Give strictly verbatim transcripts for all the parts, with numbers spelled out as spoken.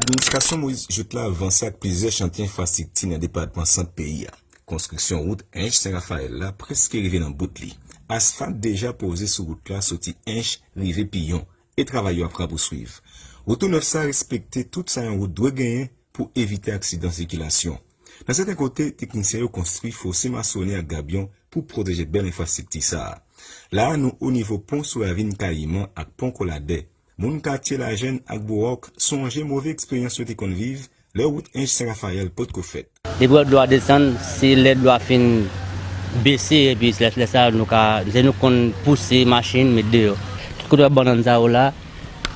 Administrasyon Moïse Jouthe la vanse ak plizyè chantye enfrastrikti nan depatman Sant peyi a. Konstriksyon wout Ench Sen Rafayèl la prèske rive nan bout li. Asfalt deja poze sou wout la soti Ench rive Piyon, e travay yo ap rapouswiv. Wout tou nèf sa respekte tout sa yon wout dwe genyen pou evite aksidan sikilasyon. Nan sèten kote, teknisyen yo konstwi fose masone ak gabyon pou pwoteje bèl enfrastrikti sa a. La a, nou onivo pon sou ravin Kayiman ak pon Koladè. Moun katye Lajèn ak Bowòk sonje move eksperyans yo te konn viv lè wout Ench Sen Rafayèl potko fèt. Depi lè dlo a desann, se lè dlo a fin bese, epi lè, lè sa a, nou ka, se nou konn pouse machin, met deyò. Tout kote w wè bannann sa yo la,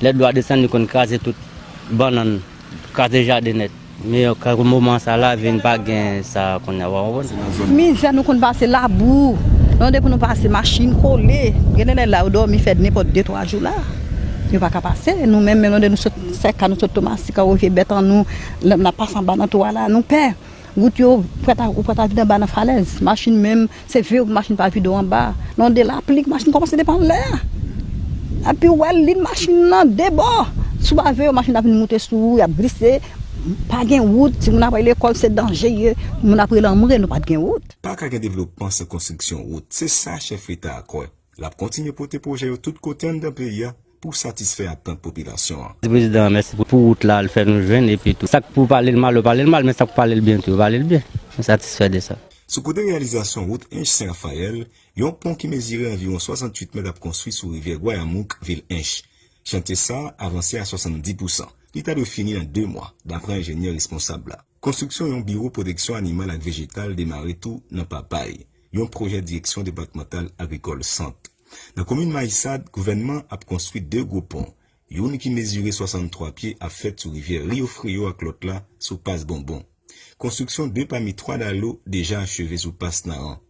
lè dlo a desann, li konn kraze tout bannann, kraze jaden nèt. Men, ka moman sa la, vin pa gen sa kounye a, w konprann? Mizè nou konn pase, labou. Nan de pou nou pase, machin kole. Gen de nèg la, yo dòmi fè nenpòt de, twa jou la. Yo pa ka pase. Nou menm, menm nan de nou sot Sèka, nou sot Tomasik, an wè vye bèt an nou, n ap pase anba nan twou a la, nou pè. Wout yo, ou prèt a, ou prèt a vide anba nan falèz. Machin menm, se vye machin pa vide w anba. Nan de lapli, machin kòmanse depann lè a. Epi w wè lin machin nan de bò. Si w pa veye, machin ap vin moute sou ou, y ap glise. Pa gen wout, timoun ap al lekòl, se danje ye. Moun ap rele anmwe, nou pa t gen wout. Pa ka gen devlopman san konstriksyon wout. Se sa chèf Leta a kwè. L ap kontinye pote pwojè yo tout kote anndan peyi a pou satisfè atant popilasyon an. Prezidan an, mèsi pou, pou wout la, l fè nou jwenn, epi tou. Sa k pou pale l mal, yo pale l mal, men sa k pou pale l byen tou, yo pale l byen. Mwen satisfè de sa. Sou kote reyalizasyon wout Ench Sen Rafayèl, yon pon ki mezire anviwon swasanntuit mèt ap konstwi sou rivyè Gwayamouk, vil Ench. Chantye sa a avanse a swasanndis pousan. Li ta dwe fini nan de mwa, dapre enjenyè responsab la. Konstriksyon yon biwo pwoteksyon animal ak vejetal demare tou nan Papay, yon pwojè direksyon depatmantal agrikòl Sant. Nan komin Mayisad, gouvènman ap konstwi de gwo pon, youn ki mezire swasanntwa pye ap fèt sou rivyè Riyo Friyo ak lòt la sou Pas Bonbon. Konstriksyon de pami twa dalo deja acheve sou Pas Naran.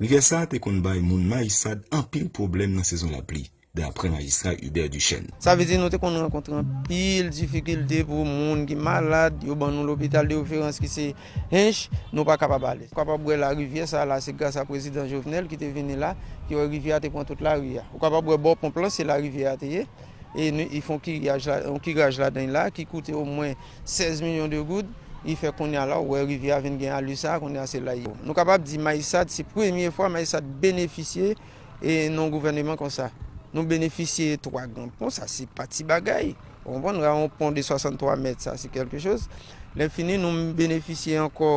Rivyè sa a te konn bay moun Mayisad anpil pwoblèm nan sezon lapli, dapre majistra Hubert Duchesne. Sa vle di nou te konn rankontre anpil difikilte pou moun ki malad, yo ban nou lopital de referans ki se Ench, nou pa kapab ale. Ou kapab wè larivyè sa a la, se gras a prezidan Jovenel ki te vini la, ki wè rivyè a te pran tout lari a. Ou kapab wè bò ponp lan, se larivyè a te ye. E nou, y fè yon kiraj la, yon kiraj ladan l la ki koute omwen sèz milyon de goud. Y fè kounye a la, ou wè rivyè a vin gen alè sa, kounye a se la l ye. Nou kapab di Mayisad, se premye fwa Mayisad benefisye e nan yon gouvèneman konsa. Nou benefisye twa gran pon, sa se pa ti bagay. Ou konprann, yon pon de swasanntwa mèt, sa se kèlke choz. Lè fini, nou benefisye ankò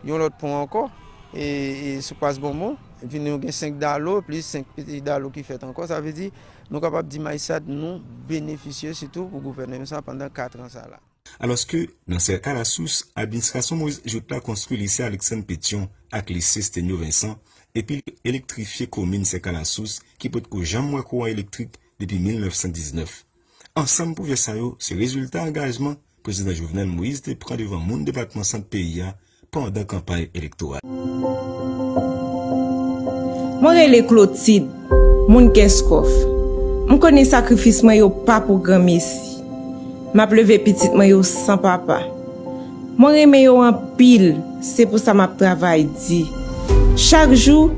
yon lòt pon ankò, e, e sou Pas Bonbon. Epi nou gen senk dalo, plis senk piti dalo ki fèt ankò. Sa vle di, nou kapab di Mayisad, nou benefisye sitou pou gouvèneman sa pandan kat an sa la. Alòske, nan Sèka Lasous, administrasyon Moïse Jouthe la konstwi lise Alexandre Pétion ak lise Stenio Vincent, epi elektrifye komin Sèka Lasous ki potko janm wè kouran elektrik depi mil nèf san diznèf. Ansanm pwojè sa yo se rezilta angajman Prezidan Jovenel Moïse te pran devan moun depatman Sant peyi a pandan kanpay elektoral. Mwen rele Clotilde, moun Kèskòf. M konnen sakrifis mwen yo pa pou granmesi. M ap leve pitit mwen yo san papa. Mwen renmen yo anpil, se pou sa m ap travay di. Chak jou,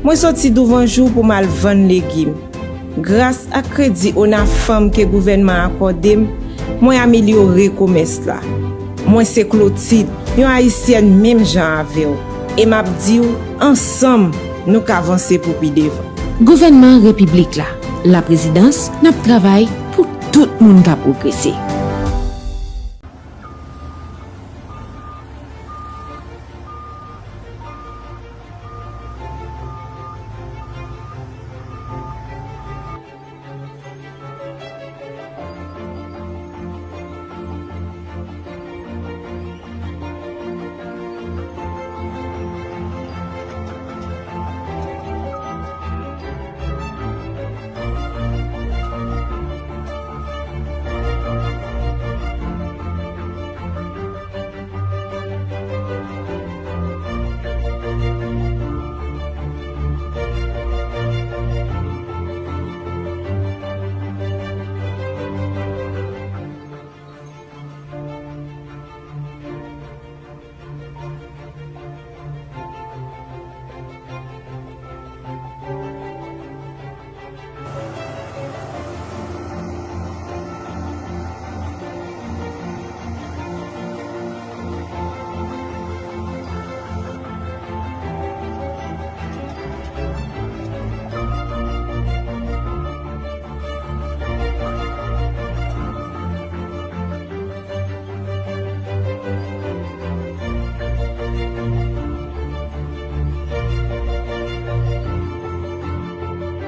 mwen soti douvan jou pou m al vann legim. Gras ak kredi ONAFAM ke gouvènman an akòde m, mwen amelyore komès la. Mwen se Clotilde, yon Ayisyèn menm jan avè w, e m ap di w, ansanm, nou ka vanse pou pi devan. Gouvènman Repiblik la, Laprezidans, n ap travay pou tout moun ka pwogrese.